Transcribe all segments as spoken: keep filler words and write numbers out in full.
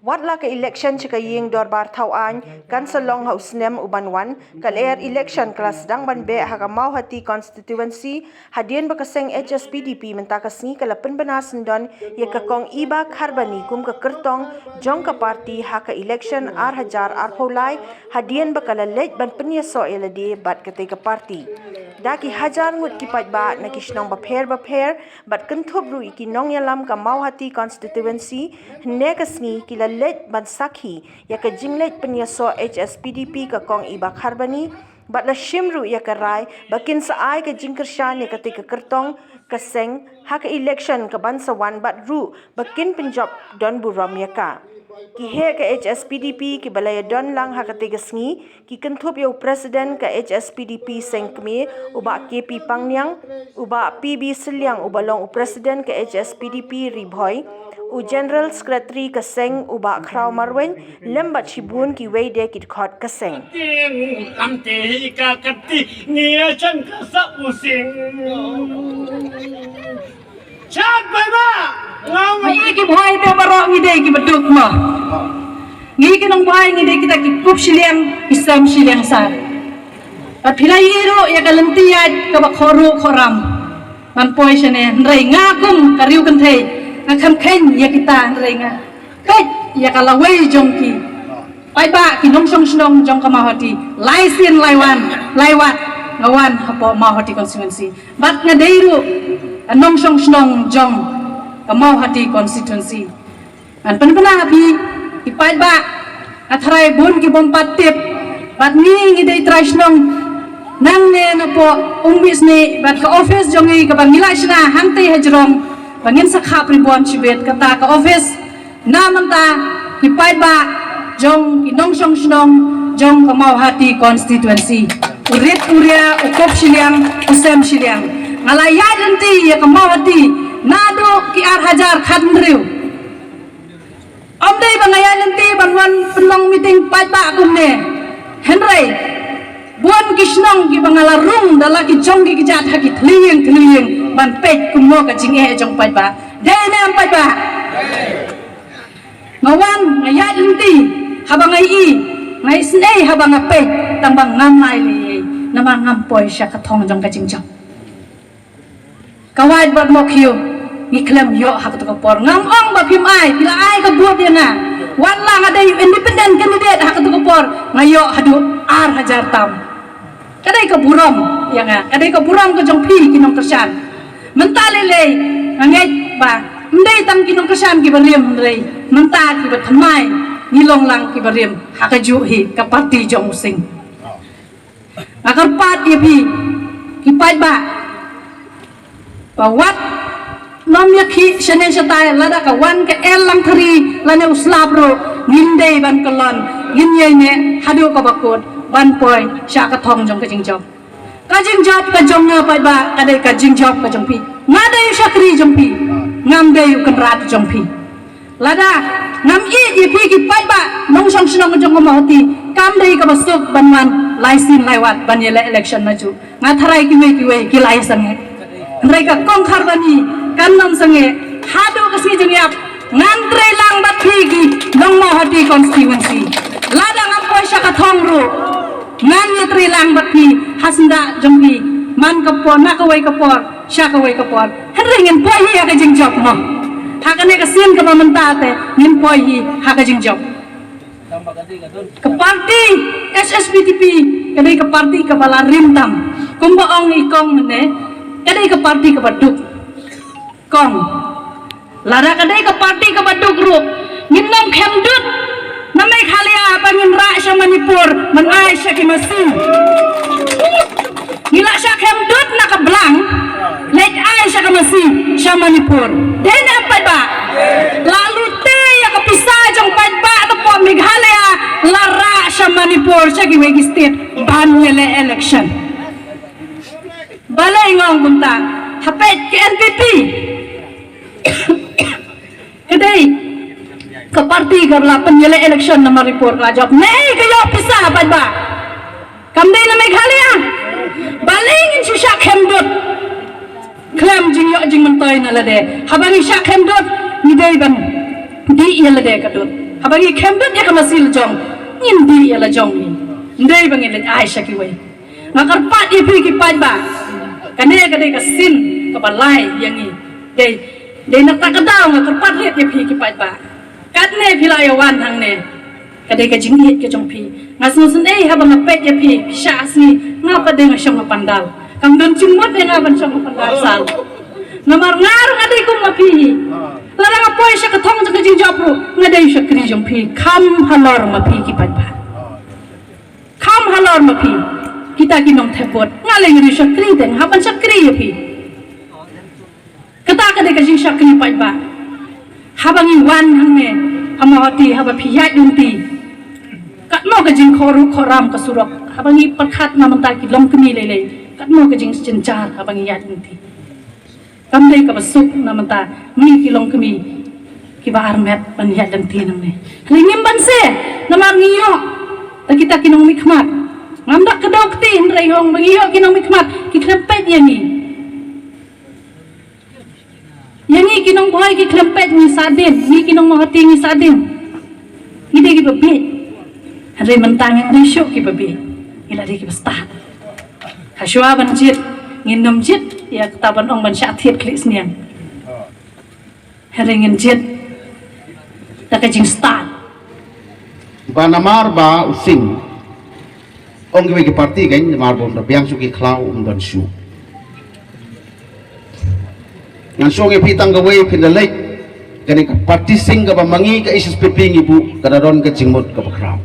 Wat la ka election sha ka ïing dorbar thaw aiñ kan sa long ha u snem u ban wan, ka lyer election ka la sdang ban beh ha ka Mawhati constituency, hadien ba ka seng H S P D P mynta ka sngi ka la pynbna syndon ïa ka Kong Iba Kharbani kum ka kyrtong jong ka party ha ka election ar hajar arphew lai, hadien ba ka la leit ban pynïasoh ïa lade bad katei ka party. Da ki hajar ngut ki paidbah na ki shnong bapher bapher bad kynthup ruh ïa ki nongïalam ka Mawhati constituency, hynne ka sngi ki la leit ban sakhi ïa ka jingleit pynïasoh H S P D P ka Kong Iba Kharbani, bad la shim ruh ïa ka rai ba kin sa ai ka jingkyrshan ïa katei ka kyrtong ka seng ha ka election ka ban sa wan, bad ruh ba kin pynjop don burom ïa ka. Ki heh ka H S P D P kiba la ïadon lang ha katei ka sngi ki kynthup ïa u President ka H S P D P seng kmie, u Bah K P Pangniang, u Bah P B Sylliang uba long u President ka H S P D P Ri Bhoi, u General Secretary ka seng u Bah Khraw Marwein, lem bad shibun kiwei de ki dkhot ka seng. Ting lam te hi ka kati ngi a chang ka sa u sing. Chat bai ba. Ngi ki Bhoi te baroh ngi dei kiba duk mo. Ngi ki nong Bhoi ngi dei kita ki kup shiliang, ki sem shiliang sar. Bad phi la ïohi ruh ïa ka lynti ïaid kaba khohruh khohram ban poi shane, hynrei nga kum ka riew kynthei nga khlem kheiñ ïa kita, hynrei nga peit ïa ka lawei jong ki paidbah ki nongshong shnong jong ka Mawhati, lai sien lai wan, lai wat nga wan hapoh Mawhati constituency. Bad nga dei ruh ka nongshong shnong jong ka Mawhati constituency. Ngan pynbna ha phi ki paidbah, nga tharai bun ki bym pat tip, bad ngi ngi dei trai shnong nangne napoh Umbisni, bad ka office jong ngi kaba ngi la shna hangtei ha jrong ba ngin sa khap ribon shibit, kata ka office. Na mynta ki paidbah jong ki nongshong shnong jong ka Mawhati constituency, u rit u ria, u kup shiliang, u sem shiliang. Nga la ïaid lynti ïa ka Mawhati naduh ki ar hajar khathynriew. Ym dei ba nga ïaid lynti ban wan pynlong meeting paidbah kumne, hynrei bun ki shnong kiba nga la rung da la ki jong ki kjat ha ki thyllieng thyllieng ban peit kumno ka jingeh jong paidbah. Dei ne em paidbah? Nga wan, nga ïaid lynti, haba nga ïohi, nga isynei haba nga peit, tang ba ngam ai lei, namar ngam poi sha ka thong jong ka jingjop. Ka wait bad mo khiew ngi khlem ïoh ha kato ka por. Ngam ong ba phim ai, phi la ai ka vote ïa nga. Wat la nga dei independent candidate ha kato ka por, nga ïoh haduh ar hajar tam. Ka dei ka burom ïa nga, ka dei ka burom ka jong phi ki nongkyrshan. Mynta lei lei nga ngeit ba ym dei tang ki nongkyrshan kiba rim, hynrei mynta kiba thymmai ngi long lang kiba rim ha kajuh hi ka party jong u Sing. Nga kyrpad ïa phi ki paidbah ba wat nym ïakhih shane shatai, lada ka wan ka el langthari lane u slap ruh, ngin dei ban kyllon, ngin ïaineh haduh kaba kut ban poi sha ka thong jong ka jingjop. Ka jingjop ka jong nga paidbah ka dei ka jingjop ka jong phi. Nga dei u shakri jong phi, ngam dei u kynrad jong phi. Lada ngam ïeit ïa phi ki paidbah nongshong shnong jong ka Mawhati, kam dei kaba suk ban wan lai sien lai wat ban ïaleh election najuh. Nga tharai kiwei kiwei ki la ïasangeh. Hynrei ka Kong Kharbani kan nym sangeh. Haduh ka sngi jingïap ngan trei lang bad phi ki nong Mawhati constituency. Lada ngam poi sha ka thong ruh, ngan ïatrei lang bad phi ha syndah jong phi, man ka por na kawei ka por sha kawei ka por. Hynrei ngin poi hi ha ka jingjop mo. Ha kane ka sien kaba mynta te ngin poi hi ha ka jingjop. Ka party H S P D P ka dei ka party kaba la rim tam. Kumba ong i Kong mynne, ka dei ka party kaba duk. Kong, lada ka dei ka party kaba duk ruh, ngin nym khem dud na Meghalaya ba ngin rah sha Manipur ban ai sha ki masi. Ngi la shah khem dud na ka blang, leit ai sha ka masi sha Manipur. Dei ne em paidbah? La lute ïa ka pisa jong paidbah napoh Meghalaya, la rah sha Manipur, sha kiwei ki state ban ïaleh election. Balei nga ong kumta? Ha peit ka N P P. Ka dei ka party kaba la pynïaleh election na Manipur, la jop. Naei ka ïoh pisa paidbah? Kam dei na Meghalaya? Balei ngin shu shah khem dud khlem jing Jingmyntoi na lade. Haba ngi shah khem dud, ngi dei ban dih ïa lade ka dud. Haba ngi khem dud ïa ka masi la jong, ngin dih ïa la jong ngi. Ym dei ba ngin leit ai sha kiwei. Nga kyrpad ïa phi ki paidbah. Kane ka dei ka sien kaba lai ïa ngi. Dei, dei na kata ka daw nga kyrpad rit ïa phi ki paidbah. Katne phi la ïa wan hangne. Ka dei ka jingïeit ka jong phi. Nga sngewsynei haba nga peit ïa phi, phi shah sngi, nga pat dei nga shong ha pandal. Kam don jingmut ïa nga ban shong ha pandal sal. Namar nga ruh nga dei kum ma phi hi. Lada nga poi sha ka thong jong ka jingjop ruh, nga dei u shakri jong phi. Kham halor ma phi ki paidbah. Kham halor ma phi. Kita ki nongthep vote. Nga lei nga dei u shakri te, nga hap ban shakri ïa phi. Kata ka dei ka jingshakri paidbah. Haba ngi wan hangne ha Mawhati haba phi ïaid lynti. Katno ka jingkhuram ka surok. Haba ngi pyrkhat na mynta ki longkmie lei lei. Katno ka jingjynjar haba ngi ïaid lynti. Kam dei kaba suk na mynta ngi ki longkmie kiba armet ban ïaid lynti nangne. Hynrei ngim banse namar ngi ïoh da kita ki nongmihkhmat. Ngam da kdew kti hynrei ong ba ngi ïoh ki nongmihkhmat ki khlem peit ïa ngi. Ïa ngi ki nongbhoi ki khlem peit ngi sahdien, ngi ki nong Mawhati ngi sahdien. Ngi dei kiba bieit. Hynrei mynta ngim dei shuh kiba bieit. Ngi la dei kiba stad. Hashwa ban jied, ngin nym jied ïa kata ban ong ban shah thied khlieh sniang. Hynrei ngin jied da ka jingstad. Ba namar ba u Sing, ong kiwei ki parti kan, namar ba um da biang shuh ki khlaw um don shuh. Ngan shong ïa phi tang kawei, phin da leit. Kane ka parti Sing kaba ma ngi ka H S P P ngi buh, ka da don ka jingmut kaba khraw.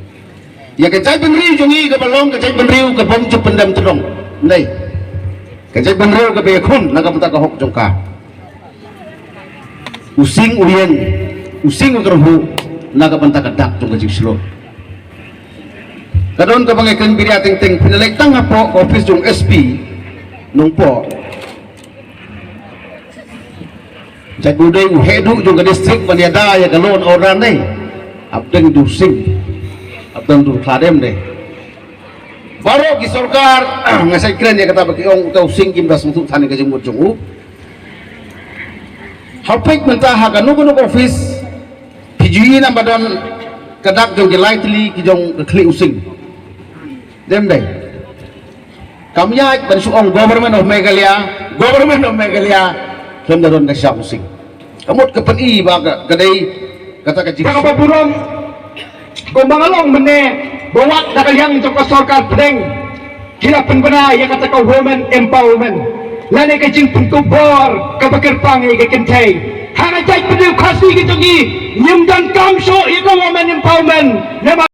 Ïa ka jaitbynriew jong ngi kaba long ka jaitbynriew kaba ym ju pyndem tdong. Nei. Ka jaitbynriew kaba ïakhun na ka bynta ka hok jong ka. U Sing u ïeng, u Sing u kyrhuh na ka bynta ka dak jong ka jingshlur. Ka don kaba ngi kren biria teng teng, phin da leit tang hapoh ka office jong S P Nongpoh. Jait u dei u heh duh jong ka district ban ïada ïa ka law and order nei. Hapdeng dur Sing, hapdeng dur Khladem dei. Baroh ki sorkar nga sa kren ïa kata ba ki ong uta u Sing kim da sngewthuh than ïa ka jingmut jong u. Hapdeng mynta ha kano kano ka office phi ju ïohi naba don ka dak jong ki lai tylli ki jong ka khlieh u Sing. Dem dei. Kam ïaid ban shu ong Government of Meghalaya, Government of Meghalaya, khlem da don ka shah u Sing. Ka mut ka pyni ba ka, ka dei kata ka jing. Ka ba burom, kumba nga long mynne, ba wat da ka liang jong ka sorkar pdeng, ki la pynbna ïa kata ka women empowerment. Lane ka jingpynkup bor kaba kyrpang ïa ka kynthei. Ha ka jaitbynriew Khasi ka jong ngi, ngim donkam shuh ïa ka women empowerment. Namar